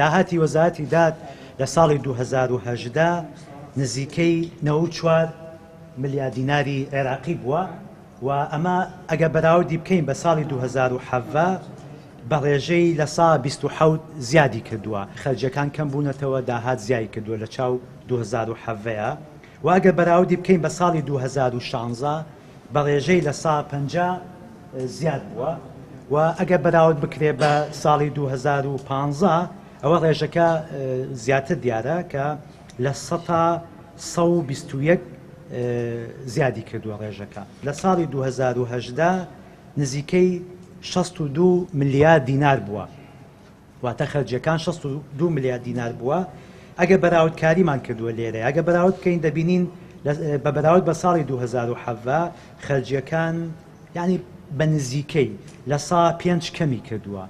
داهاتی وەزارەتی داد لە ساڵی 2018 نزیکەی 94 ملیار دیناری عێراقی بووە و ئەمە ئەگەر بەراوردی بکەین بە ساڵی 2017 بە ڕێژەی 27% زیادی کردووە. خەرجیەکان کەم بوونەتەوە، داهات زیای کردووە لە چاو 2017 و ئەگەر بەراوردی بکەین بە ساڵی 2016 بە ڕێژەی 50% زیاد بووە و ئەگەر بەراورد بکرێ بە ساڵی 2015 ئەوە ڕێژەکە زیاتر دیارە کە 121% زیادی کردووە ڕێژەکە. لە ساڵی 2018 نزیکەی 62 ملیار دینار بووە، واتە خەرجیەکان 62 ملیار دینار بووە. ئەگەر بەراوردکاریمان کردووە لێرە، ئەگەر بەراورد بکەین دەبینین بە بەراورد بە ساڵی 2017 خەرجیەکان یعنی بە نزیکەی 5% کەمی کردووە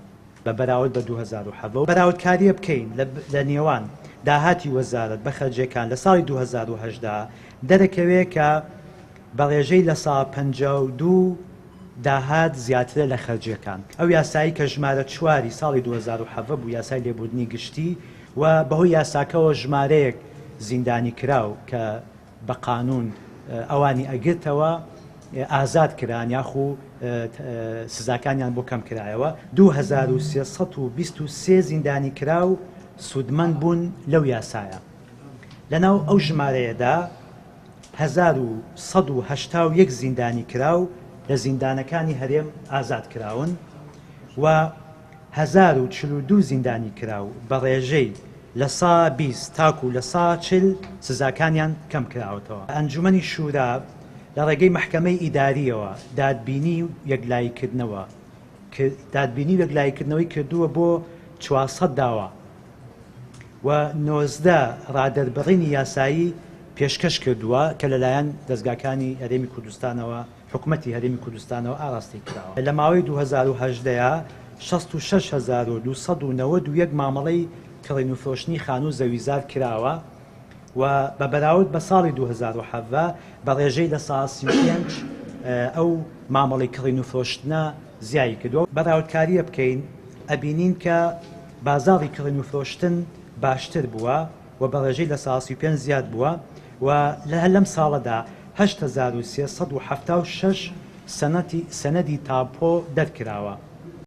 بە بەراورد بە 2017. بەراوردکاریە بکەین لە نێوان داهاتی وەزارەت بە خەرجیەکان لە ساڵی 2018 دەرەکەوێت کە بە ڕێژەی 52% داهات زیاترە لە خەرجیەکان. ئەو یاسایی کە ژمارە 4 ساڵی 2017 بوو، یاسای لێبوردنی گشتی، و بەهۆی یاساکەوە ژمارەیەک زیندانی کراو کە بە قانون ئەوانی ئەگرتەوە ئازاد کران یاخو سزاکانیان بۆ کەم کرایەوە. 2323 زیندانی کراو سوودمەند بوون لەو یاسایە. لەناو ئەو ژمارەیەدا 1181 زیندانی کراو لە زیندانەکانی هەرێم ئازاد کراون و 1042 زیندانی کراو بە ڕێژەی 20% تاکو 40% سزاکانیان کەم کراوەتەوە. ئەنجومەنی شورا لە ڕێگەی مەحکەمەی ئیداریەوە دادبینی و یەکلاییکردنەوە دادبینی و یەکلاییکردنەوەی کردووە بۆ 400 داوا و 19 ڕادەربڕینی یاسایی پێشکەش کردووە کە لەلایەن دەزگاکانی هەرێمی کوردستانەوە، حکومەتی هەرێمی کوردستانەوە ئاراستەی کراوە. لە ماوەی 2018 66291 مامەڵەی کڕین و فرۆشتنی خانوو زەویزار کراوە و بە بەراورد بە ساڵی 2017 بە ڕێژەی 35% ئەو مامەڵەی کڕین و فرۆشتنە زیایی کردووە. بەراوردکاریە بکەین ئەبینین کە بازاڕی کڕین و فرۆشتن باشتر بووە و بە ڕێژەی 35% زیاد بووە و لە لەم ساڵەدا 8376 سەنەدی تاپۆ دەرکراوە.